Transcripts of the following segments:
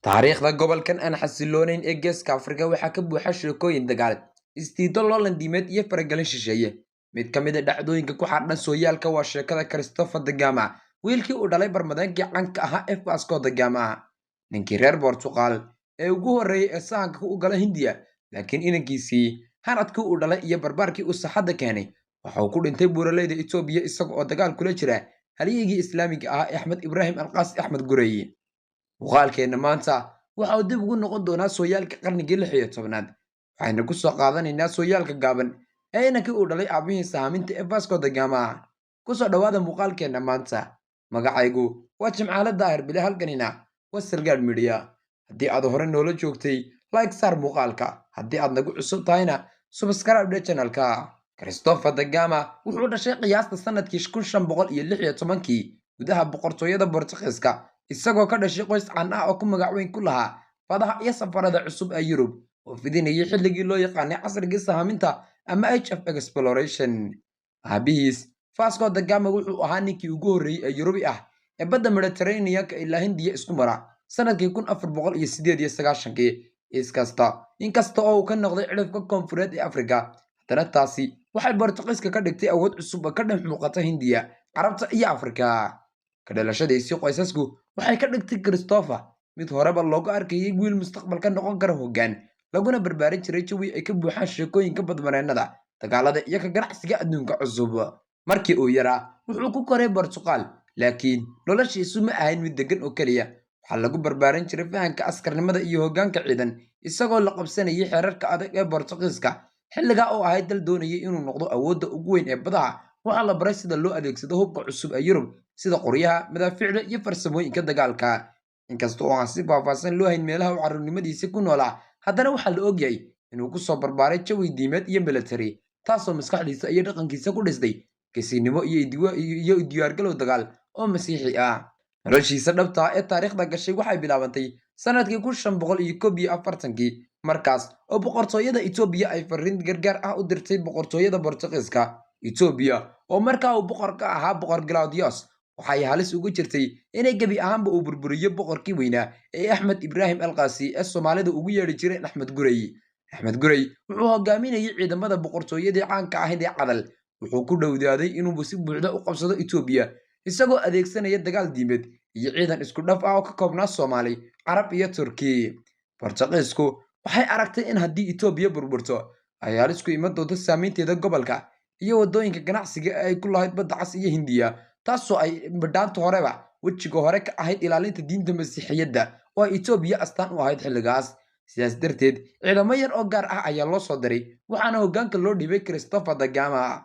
Taariikhda gobolkan aan xasiloonayn ee Geeska Afrika waxaa ka buuxa sheekooyin dagaal, isdiido, loolan diimeed iyo faragelin shisheeye. Mid ka mid ah dhacdooyinka ku xardhan sooyaalka waa sheekada Christopher da Gama, wiilkii uu dhalay barmadeenkii caanka ahaa ee Vasco da Gama, ninkii reer Portugal ee ugu horreeyay ee sahanka u gala Hindiya. Laakiin inankiisii, hanadkii uu dhalay iyo barbaarkii uu saxadda keenay, waxa uu ku dhintay buuraleyda Itoobiya isaga oo dagaal kula jira halyeygii Islaamiga ahaa ee Axmed Ibraahim Alqaasi, Axmed Gurey. Muuqaalkeenna maanta waxa uu dib ugu noqon doonaa sooyaalka qarnigii 16aad. Waxaynu ku soo qaadanaynaa sooyaalka gaaban ee inankii uu dhalay aabihii sahaminta ee Vasco da Gama. Kusoo dhowaada muuqaalkeenna maanta. Magacaygu waa Jimcaale Daahir Bile, halkanina waa Salgaadh Media. Haddii aad hore noola joogtay, like saar muuqaalka. Haddii aad nagu cusub tahayna, subscribe dhe channelka. Christopher da Gama wuxuu dhashay qiyaasta sanadkii 1516kii gudaha boqortooyada Bortuqiiska, isagoo ka dhashay qoys caan ah oo ku magac weyn ku lahaa badaha iyo safarada cusub ee Yurub oo fidinayay xilligii loo yaqaanay casrigii sahaminta ama Age of Exploration. Aabihiis Vasco da Gama wuxuu ahaa ninkii ugu horreeyey ee Yurubi ah ee badda Mediterranean-ka ilaa Hindiya isku mara sanadkii 1498. Inkasta oo uu ka noqday cidhifka koonfureed ee Afrika, haddana taasi waxay Bortuqiiska ka dhigtay awood cusub oo ka dhex muuqata Hindiya, Carabta iyo Afrika. Ka dhalashadiisii qoysasku waxay ka dhigtay Christopher mid horeba loogu arkayay wiil mustaqbalka noqon kara hoggaan, laguna barbaarin jiray jawi ay ka buuxaan sheekooyinka badmareennada, dagaalada iyo ka ganacsiga adduunka cusub. Markii uu yaraa wuxuu ku koray Portugal, laakiin noloshiisu ma ahayn mid deggan oo keliya. Waxaa lagu barbaarin jiray fahanka askarnimada iyo hoggaanka ciidan, isagoo la qabsanayay xeerarka adag ee Bortuqiiska xilligaa oo ahayd dal doonayay inuu noqdo awoodda ugu weyn ee badaha. Waxaa la baray sida loo adeegsado hubka cusub ee Yurub, sida qoryaha, madaafiicda iyo farsamooyinka dagaalka. Inkasta oo aan si faahfaahsan loo hayn meelaha uu carruurnimadiisa ku noolaa, haddana waxaa la ogyahay inuu ku soo barbaaray jawi diimeed iyo military, taasoo maskaxdiisa iyo dhaqankiisa ku dhistay geesinimo iyo diyaargalow dagaal oo Masiixi ah. Noloshiisa dhabta ah ee taariikhda gashay waxay bilaabantay sanadkii 1541kii, markaas oo boqortooyada Itoobiya ay fariin gargaar ah u dirtay boqortooyada Bortuqiiska. Itoobiya oo markaa uu boqor ka ahaa Boqor Claudius waxay halis ugu jirtay inay gebi ahaanba uu burburiyo boqorkii weynaa ee Axmed Ibraahim Alqaasi ee Soomaalida ugu yeedhi jireen Axmed Gurey. Axmed Gurey wuxuu hogaaminayay ciidamada boqortooyadii caanka ahayd ee Cadal. Wuxuu ku dhowdaaday inuu si buuxda u qabsado Itoobiya, isagoo adeegsanaya dagaal diimeed iyo ciidan isku dhaf ah oo ka koobnaa Soomaali, Carab iyo Turki. Bortuqiisku waxay aragtay in haddii Itoobiya burburto ay halis ku iman doonto saameynteeda gobolka iyo waddooyinka ganacsiga ee ay ku lahayd Badda Cas iyo Hindiya, taasoo ay bidhaanta horeba wejiga hore ka ahayd ilaalinta diinta Masiixiyadda oo ay Itoobiya astaan u ahayd xilligaas. Sidaas darteed ciidamo yar oo gaar ah ayaa loo soo diray, waxaana hoggaanka loo dhiibay Christopher da Gama.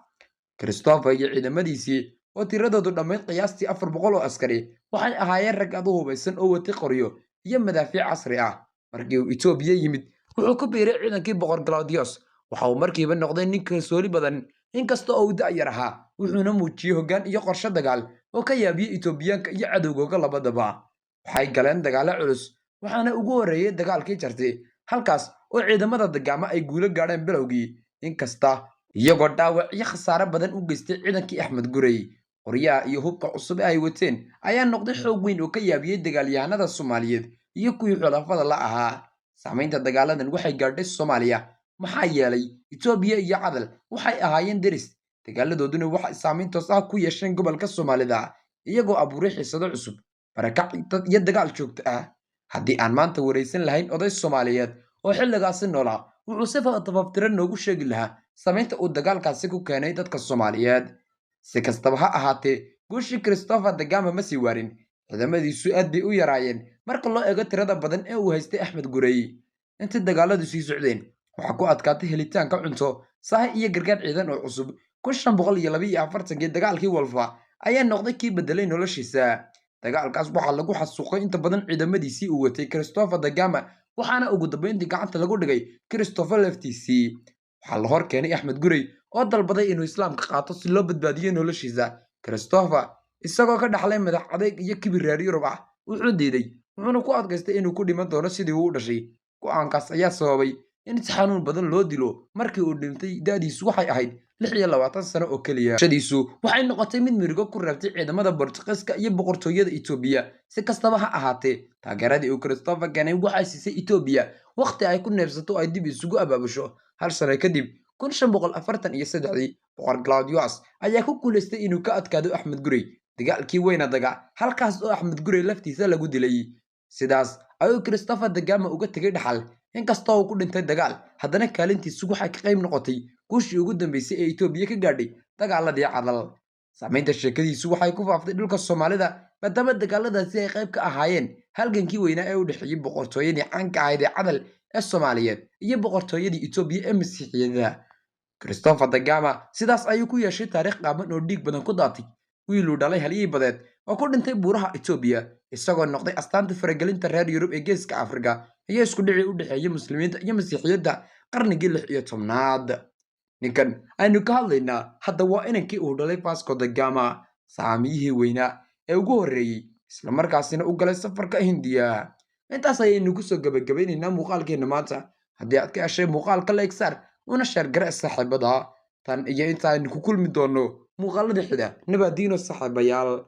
Christopher iyo ciidamadiisii oo tiradoodu dhammayd qiyaastii 400 oo askari waxay ahaayeen rag aad u hubaysan oo watay qoryo iyo madaafiic casri ah. Markii uu Itoobiya yimid, wuxuu ku biiray ciidankii Boqor Claudius. Waxa uu markiiba noqday nin kalsooni badan, inkasta oo uu da'yar ahaa, wuxuuna muujiyey hoggaan iyo qorshe dagaal oo ka yaabiyey Itoobiyaanka iyo cadowgooga labadaba. Waxay galeen dagaallo culus, waxaana ugu horreeyey dagaalkii Jartay, halkaas oo ciidamada da Gama ay guulo gaadheen bilowgii, inkasta iyagoo dhaawac iyo khasaare badan u geystay ciidankii Axmed Gurey. Qoryaha iyo hubka cusub ee ay wateen ayaa noqday xoog weyn oo ka yaabiyey dagaalyahanada Soomaaliyeed iyo kuwii xulafada la ahaa. Saamaynta dagaaladan waxay gaadhay Soomaaliya, maxaa yeelay Itoobiya iyo Cadal waxay ahaayeen deris, dagaaladooduna waxay saamayn toos ah ku yeesheen gobolka Soomaalida, iyagoo abuuray xiisado cusub, barakac iyo dagaal joogto ah. Haddii aan maanta waraysan lahayn oday Soomaaliyeed oo xilligaasi noolaa, wuxuu si tafaftiran noogu sheegi lahaa samaynta uu dagaalkaasi ku keenay dadka Soomaaliyeed. Si kastaba ha ahaatee, guushii Christopher da Gama ma sii waarin. Ciidamadiisu aad bay u yaraayeen marka loo eego tirada badan ee uu haystay Axmed Gurey. Intii dagaaladu sii socdeen, waxaa ku adkaatay helitaanka cunto, sahay iyo gargaar ciidan oo cusub. 1542kii dagaalkii Wolfa ayaa noqday kii bedelay noloshiisa. Dagaalkaas waxaa lagu xasuuqay inta badan ciidamadiisii uu watay Christopher da Gama, waxaana ugu dambeyntii gacanta lagu dhigay Christopher laftiisii. Waxaa la hor keenay Axmed Gurey oo dalbaday inuu Islaamka qaato si loo badbaadiyo noloshiisa. Christopher, isagoo ka dhaxlay madax adayg iyo kibir reer Yurub ah, wuxuu diiday, wuxuuna ku adkaystay inuu ku dhiman doono sidii uu u dhashay. Go'aankaas ayaa sababay in si xanuun badan loo dilo. Markii uu dhintay, da'diisu waxay ahayd 26 sano oo keliya. Shadiisu waxay noqotay mid mirigo ku reebtay ciidamada Bortuqiiska iyo boqortooyada Itoobiya. Si kastaba ha ahaatee, taageeradii uu Christopher keenay waxay siisay Itoobiya waqti ay ku neebsato oo ay dib isugu abaabusho. Hal sano kadib, 1543dii, boqor Claudius ayaa ku guuleystay inuu ka adkaado Axmed Gurey dagaalkii weyna daga, halkaas oo Axmed Gurey laftiisa lagu dilay. Sidaas ayuu Christopher da Gama uga tegay dhaxal. Inkastoo uu ku dhintay dagaal, haddana kaalintiisu waxay ka qayb noqotay guushii ugu dambeysay ee Itoobiya ka gaadhay dagaaladii Cadal. Saamaynta sheekadiisu waxay ku faaftay dhulka Soomaalida, maadaama dagaaladaasi ay qayb ka ahaayeen halgankii weynaa ee u dhexeeyey boqortooyadii caanka ahayd ee Cadal ee Soomaaliyeed iyo boqortooyadii Itoobiya ee Masiixiyada. Christopher da Gama sidaas ayuu ku yeeshay taariikh qaaban oo dhiig badan ku daatay, wiiluu dhalay halyey badeed oo ku dhintay buuraha Itoobiya, isagoo noqday astaanta faragelinta reer Yurub ee Geeska Afrika iyo isku dhicii u dhexeeyay muslimiinta iyo Masiixiyadda qarnigii 16aad. Ninkan aynu ka hadlaynaa hadda waa inankii uu dhalay Vasco da Gama, saamiyihii weynaa ee ugu horreeyey islamarkaasina u galay safarka Hindiya. Intaas ayaynu kusoo gabagabaynaynaa muuqaalkeena maanta. Haddii aad ka heshay muuqaalka, like saar una share gare saaxiibada. Tan iyo inta aynu ku kulmi doono muuqaalada xiga, nabadiino saaxiibayaal.